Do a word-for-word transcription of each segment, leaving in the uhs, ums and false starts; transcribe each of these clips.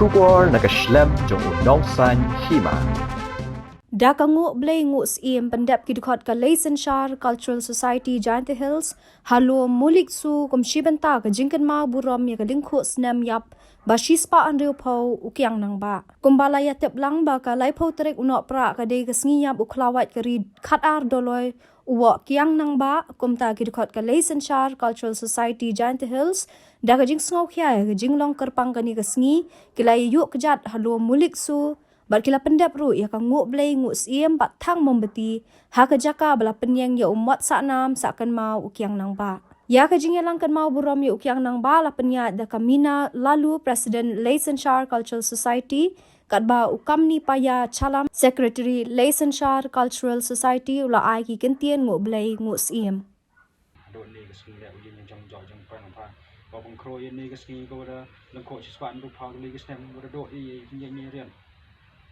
Khubor na ka shlem jong u nongsan hima. Da ka nguh blei nguh syiem pyndep ki dkhot ka Lei Synshar Cultural Society Jaintia Hills ha Lum Mulik Su kum shi bynta ka jingkynmaw burom ïa ka lyngkhuh snem ïap ba shispah hynriewphew u Kiang Nangbah. Kumba la ïatip lang ba ka laiphew tarik u Nohprah ka dei ka sngi ïap u khlawait ka ri khatar Doloi u Woh Kiang Nangbah, kumta ki dkhot ka Lei Synshar Cultural Society Jaintia Hills da ka jingsngewkhia ïa ka jinglong kyrpang kane ka sngi ki la ïuh kjat ha Lum Mulik Su bad ki la pyndep ruh ïa ka nguh blei nguh syiem bad thang mombati ha ka jaka ba la pynïeng ïa u mot sahnam sahkynmaw u Kiang Nangbah. Ïa ka jingïalang kynmaw burom ïa u Kiang Nangbah la pynïaid da ka Mina Lalu, President Lei Synshar Cultural Society, katba u Kamni Paya Chalam, Secretary Lei Synshar Cultural Society, u la ai ki kyntien nguh blei nguh syiem. Dok ne ka sngi leh u ïa jong jong jong pran pha. Ko pang kro ïa ne ka sngi ko da lang ko chi swan ru pha ne ka snem ko da dok ïa ïa ïa rian.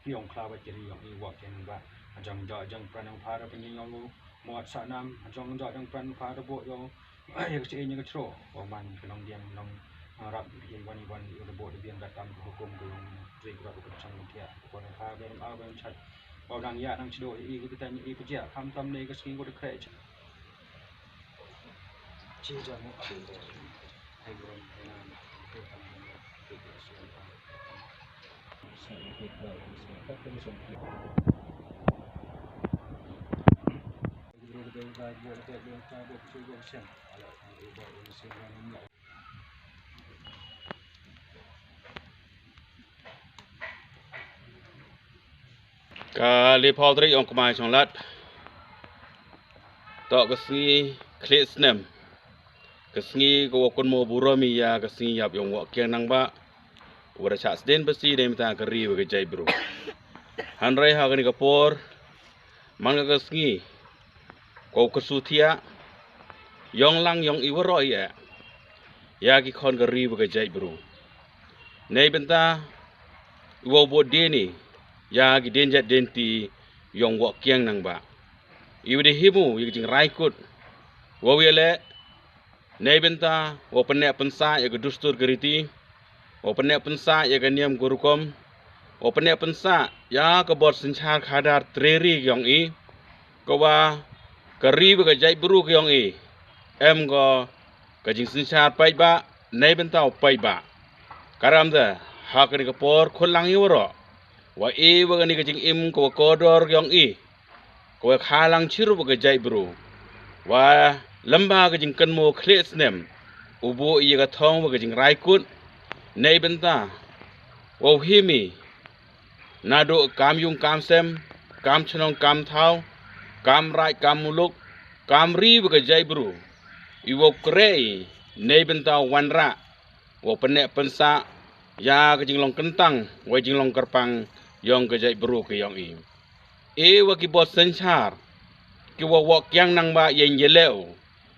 Piong kla ba kiri ïong i wak ken ba. Jong jong jong pran pha da pynïong u mot sahnam. Jong jong jong pran pha da bok ïong. Ïa ka chi ïa ka chro. Ko man ka nong diam nong rap ïa wan ïa wan ïa da bok da biang da tam ka hukum ka long tri ka ba ka chang tia. Ko na pha da ram a ba chat. Ko nang ïa nang chido ïa ka tang ïa ka jia. Kham tam ne ka sngi ko da kre. Ka laiphew tarik ong kmai song lad. Tok ka sngi khlieh snem. Ka sngi ka wa kynmaw burom ïa ka sngi ïap ïong Woh Kiang Nangbah. Wa da chah sdien basi dei mynta ka ri wa ka jaitbru. Hynrei ha kane ka por man ka ka sngi ko ka su thiah ïong lang ïong i waroh ïa ïa ki khon ka ri wa ka jaitbru. Nei bynta i wa bot deni ïa ki dien jait dien ti ïong Woh Kiang Nangbah. I wa dei himu ïa ki jingrai kut wa wi le. Nei bynta wa pynneh pynsah ïa ka dustur ka riti, wa pynneh pynsah ïa ka niam ka rukom, wa pynneh pynsah ïa ka bor synshar khadar treri ka ïong i, ka wa ka ri wa ka jaitbru ka ïong i em ko ka jingsynshar paidbah. Nei bynta u paidbah karam da ha kane ka por khun lang i waroh wa i wa kane ka jingim ka wa kordor ka ïong i. Ka wa kha lang chirup wa ka jaitbru wa lymba ka jingkynmaw khlieh snem u bu ïa ka thong wa ka jingrai kut. Nei bynta wa u himi naduh kam yung kam sem, kam chnong kam thaw, kam raid kam muluk, kam ri wa ka jaitbru i wa kre i. Nei bynta wanrah wa pynneh pynsah ïa ka jinglong kyntang wa jinglong kyrpang ïong ka jaitbru ka ïong i. E wa ki bor synshar ki wa Woh Kiang Nangbah ïeng ïa leh u.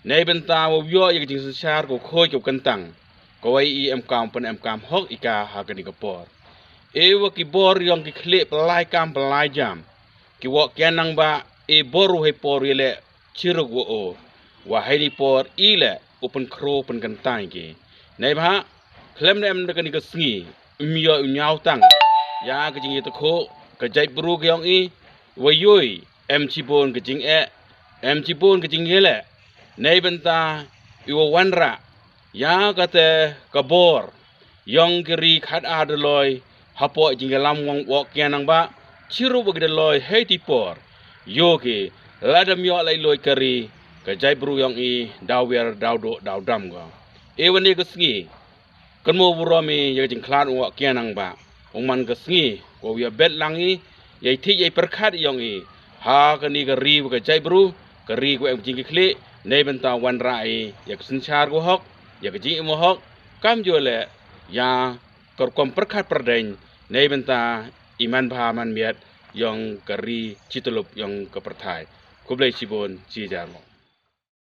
Nei bynta wa ïoh ïa ka jingsynshar ko khoi ko kyntang ko wa i em kam pyn em kam hok i ka ha kane ka por. E wa ki bor ïong ki khlieh pynlai kam pynlai jam ki Woh Kiang Nangbah e bor u hei por ïa leh chiruk wa o wa hei ni por i le u pynkhro pynkyntang ki. Nei bha khlem ne em da kane ka sngi im ïoh u ñiaw tang ïa ka jingïatakhuh ka jaitbru ka ïong i wa ïoi em chibun ka jingeh em chibun ka jingïaleh. Nei bynta i wa wanrah ïa kate ka bor ïong ki ri khatar Doloi hapoh jingïalam wang Woh Kiang Nangbah chirup wa ki Doloi hei ti por ïoh ki lada ym ïoh lai loi ka ri ka jaitbru ïong i daw wer daw duh daw dam ko. E wa ne ka sngi kynmaw burom i ïa ka jingkhlad u Woh Kiang Nangbah u man ka sngi ko ïa bet lang i ïa i thik ïa i pyrkhat ïong i ha kane ka ri wa ka jaitbru ka ri ko em jingkikhlieh. Nei bynta wanrah i ïa ka synshar ko hok ïa ka jingim hok kam jole ïa ka rukom pyrkhat pyrdeng. Nei bynta i man bha man miat ïong ka ri chitulup ïong ka pyrthai. Khublei chibun chi jar mo.